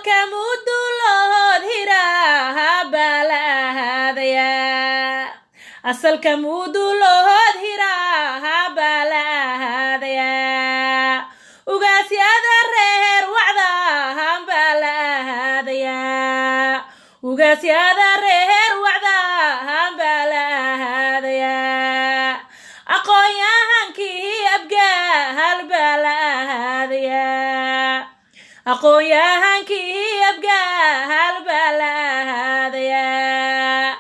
Asalka mudulood hiraha baa la ahaadayaa. Asalka mudulood hiraha baa la ahaadayaa. Ugaasyada reer wacdahan baa la ahaadayaa. Ugaasyada reer wacdahan baa la ahaadayaa. Aqoon-yahankii Abgaahal baa la ahaadayaa. Aqoon-yahankii Abgaahal baa la ahaadayaa.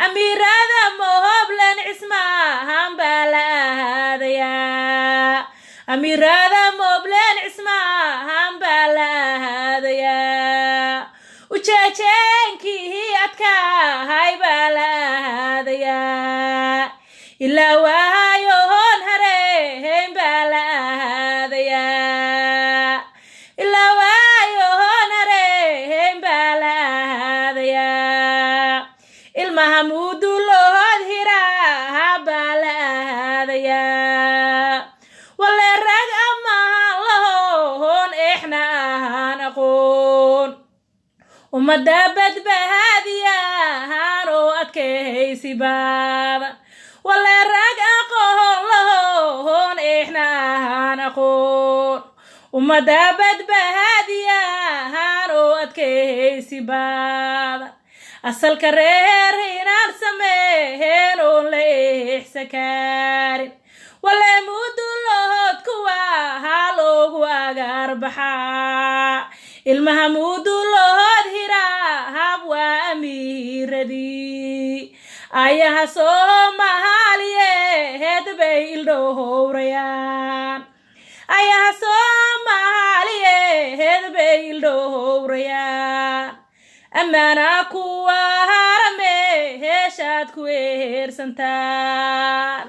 Amiirada Mohoblan Cismaahan baa la ahaadayaa. Amiirada Moblen Cismaahan baa la ahaadayaa. Ujeejeenkii adkaahay baa la ahaadayaa. Ilaa waayoon hareyn baa la ahaadayaa. Ilaa waayoon hareyn baa la ahaadayaa. Ilmaha mudulood hiraha baa la ahaadayaa. Wale rag amahan lahoon eexna ahaan aqoon, ummadda badbaadiyahan oo adkaysi badan. Wale rag aqoon lahoon eexna ahaan aqoon, ummadda badbaadiyahan oo adkaysi badan. Asalka reer inaan sameehen oon la eexsa kaarin, wale mudulood kuwa ha loogu agaar baxaa. Ilmaha mudulood hiraahab waa amiiradii ayaha Soomaaliyeed bay ildhowrayaan. Ayaha Soomaaliyeed bay ildhowrayaan. Ammaana kuwa harame heeshaad ku eersantaan.